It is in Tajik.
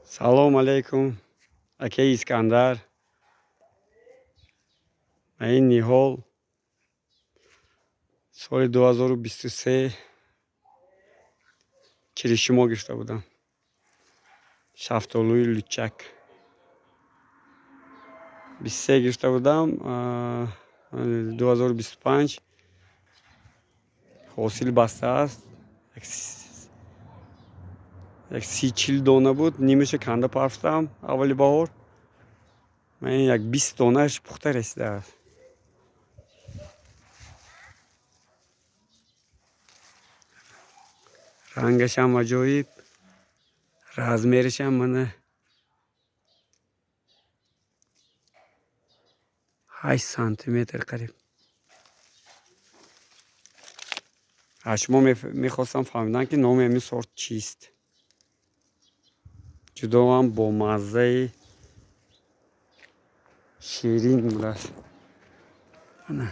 Салом алейкум, акаи Искандар. Ин ниҳол соли 2023 киришимо гирифта будам. Шафтолуи лучак. 23 гирифта будам, 2025 ҳосил бастааст. Як 30-40 дона буд, нимаша канда партофтам аввали баҳор. Як 20 донааш пухта расидааст. Рангашам аҷоиб, размерашам мана 8 сантиметр қариб. Аз шумо мехостам фаҳмидан, ки номи ҳамин сорт чист. Ҷудоам бо маззаи ширин будааст. Мана.